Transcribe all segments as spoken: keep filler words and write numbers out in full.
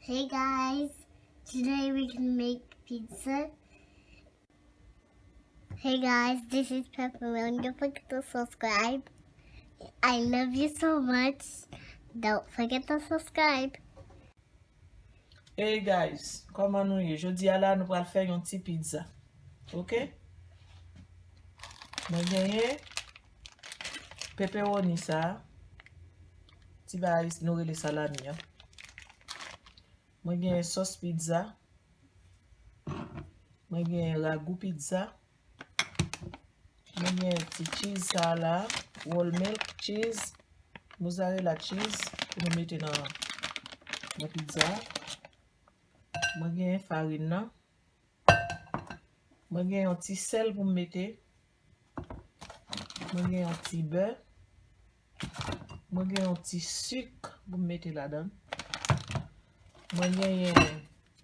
Hey guys, today we can make pizza. Hey guys, this is Pepperoni. Don't forget to subscribe. I love you so much. Don't forget to subscribe. Hey guys, kòman nou ye? Jodi a la nou pral fè yon ti pizza. Ok? Mwen genyen pepperoni sa. Ti bagay nou rele salami an. Mwen genyen sòs pizza. Mwen genyen ragou pizza. Mwen gen ti cheese sa la, whole milk cheese, mozzarella cheese pou nou mete nan nan pizza a. Mwen gen farin nan. Mwen gen yon ti sèl pou m mete. Mwen gen yon ti bè. Mwen gen yon ti sik pou m mete ladan. Mwen genyen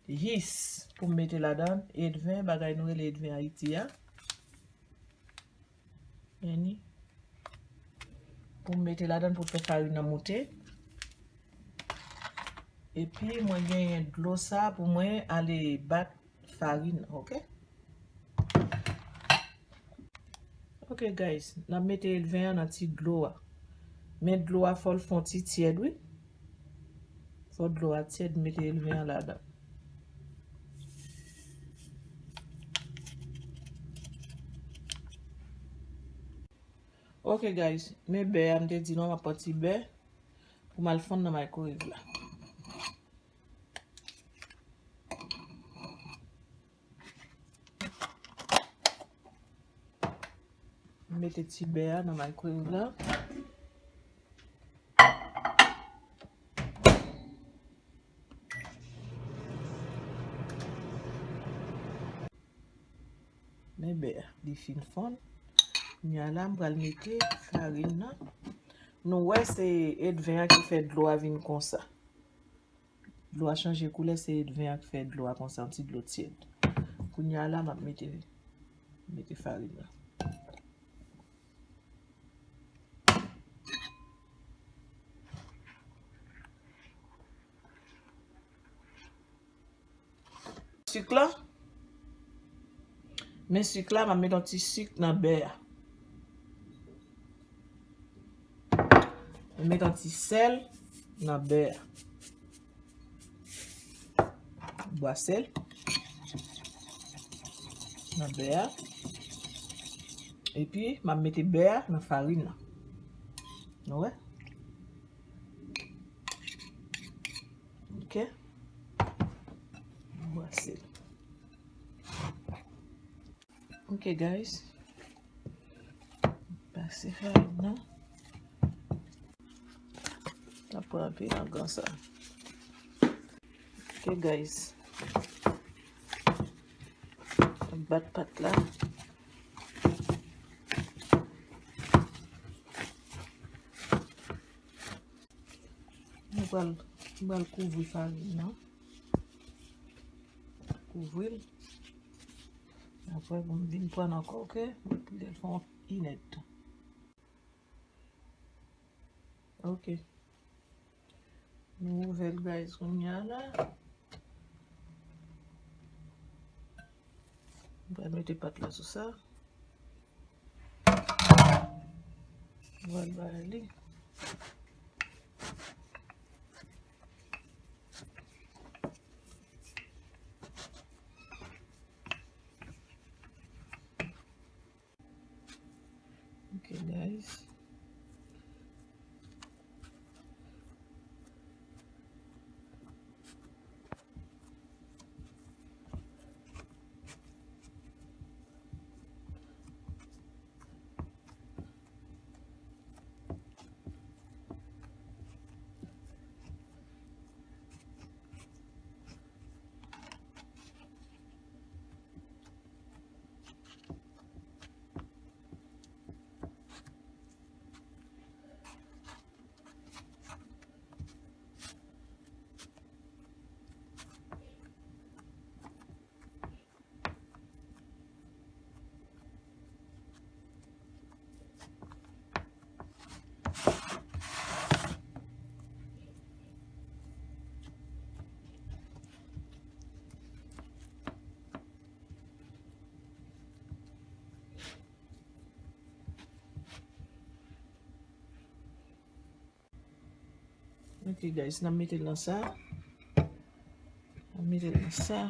yis pou m mete ladan, edven, bagay nou rele edven Ayiti a. Meni. Pou m mete ladan pou fè farin nan moute. Epi mwen genyen dlo sa pou mwen ale bat farin nan, ok? Ok guys, n ap mete edven an nan ti dlo a. Men dlo a fò l fè yon ti tyèd wi. Fò dlo a tyèd, mete edven an ladan. Ok guys, men bè a, m te di nou m ap pran ti bè pou m al fonn nan microwave la. Mete ti bè a nan microwave la. Men bè a, li fin fonn. Kounye a la, m pral mete farin nan. Nou wè se edven an ki fè dlo a vin konsa. Dlo a chanje koulè, se edven an k fè dlo a konsa, yon ti dlo tyèd. Kounye a la, m ap mete, mete farin nan. Sik la. Men sik la, m ap met yon ti sik nan bè a. M met yon ti sèl nan bè a. Bwa sèl nan bè a. Epi, m ap mete bè a nan farin nan. Nou wè? Ok. Bwa sèl. Ok guys. Pase farin nan. Sa pran anpil angan sa. Ok guys. Bat pat la. Nou pral, nou pral kouvri farin nan. Kouvri l. Apre pou m vin pran ankò, ok? Pou l fè yon inèdtan. Ok. Nou ouvè l, guys, kounye a la. M pral mete pat la sou sa. M pral bay li. Ok, guys. Ok, guys, n ap mete l nan sa. N ap mete l nan sa.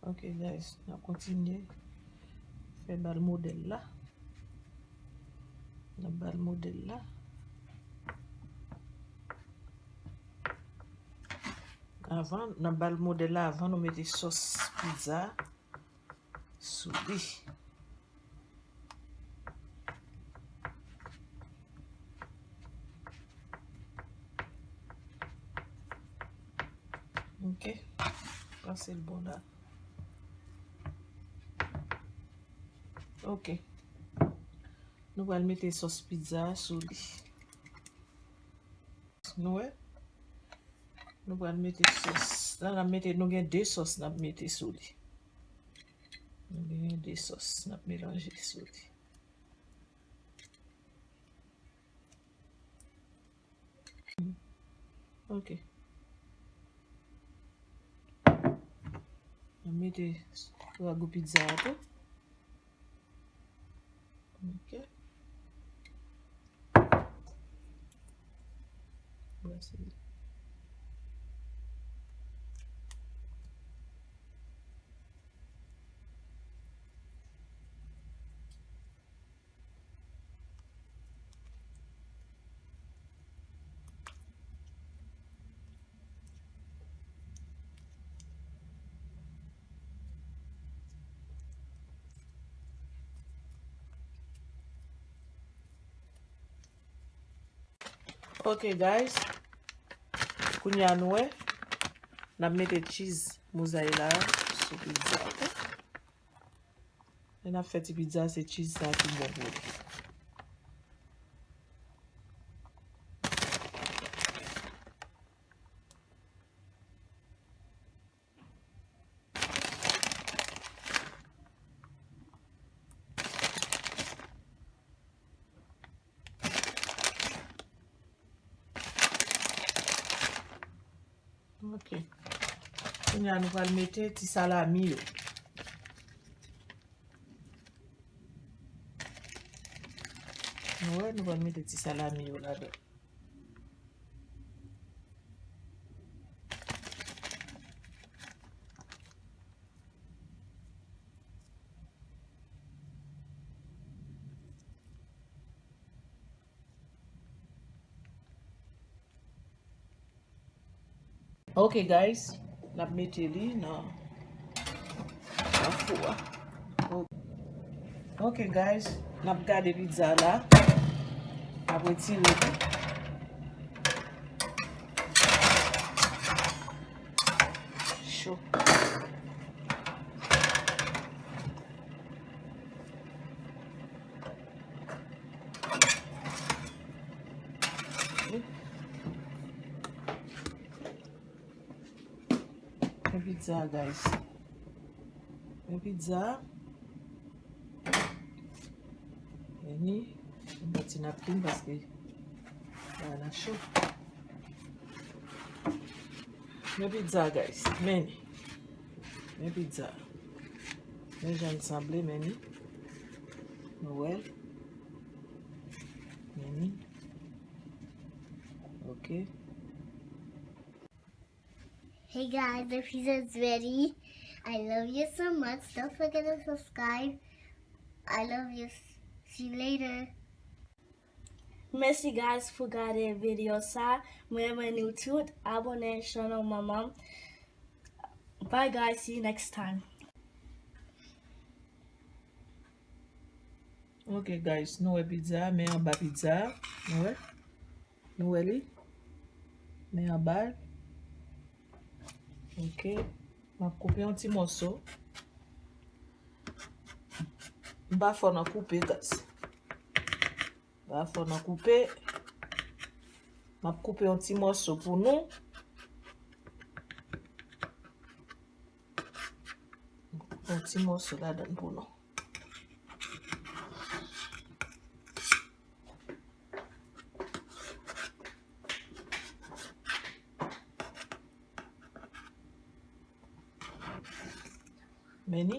Ok, guys, n ap kontinye fè bal modèl la. N ap bal modèl la. Avan, n ap bal modèl la avan nou mete sòs pizza sou li. Ok. Pase l bò la. Ok. Nou pral mete sòs pizza sou li. Nou wè? Nou pral mete sòs. La, n ap mete, nou gen de sòs n ap mete sou li. Nou gen de sòs n ap melanje sou li. Ok. N ap mete ragout pizza a tou. Ok. Brase li. Ok, guys. Kounye a nou wè, n ap mete cheese mozzarella sou pizza, ok? Lè n ap fè ti pizza, se cheese sa ki bon pou li. Ok. Kounye a nou pral mete ti salami yo. Nou wè, nou pral mete ti salami yo ladan. Ok, guys, n ap mete li nan, nan fou a. Ok, guys, n ap gade pizza la. N ap retire li. Cho. Men pizza, guys. Men pizza. Vini. Mwen ti napkin paske bagay la cho. Men pizza, guys. Men li. Men pizza. Men jan l sanble, men li. Nou wè l. Men li. Ok. Hey guys, the pizza is ready. I love you so much. Don't forget to subscribe. I love you. See you later. Mèsi guys pou gade videyo sa. Mwen renmen nou tout. Abòne channel manman. Bye guys, see you next time. Ok guys, nou wè pizza, men anba pizza, nou wè? Nou wè li? Men anba l. Ok. M ap koupe yon ti mòso. M pa fò nan koupe, guys. M pa fò nan koupe. M ap koupe yon ti mòso pou nou. Yon ti mòso ladan l pou nou. Men li.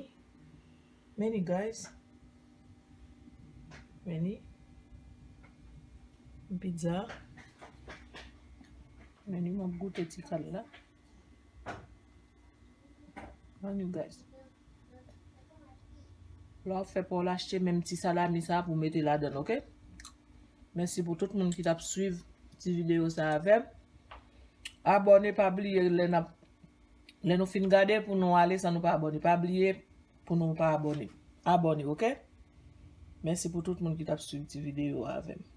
Men li, guys. Men li. Pizza. Men li, m ap goute ti kal la. Men li, guys. Lè w ap fè pa w, l achte menm ti salami sa pou mete ladan l, ok? Mèsi pou tout moun ki t ap swiv ti videyo sa avè m. Abòne, pa bliye lè n ap, lè nou fin gade pou nou ale san nou pa abòne. Pa bliye pou nou pa abòne. Abòne, ok? Mèsi pou tout moun ki t ap swiv ti videyo a avè m.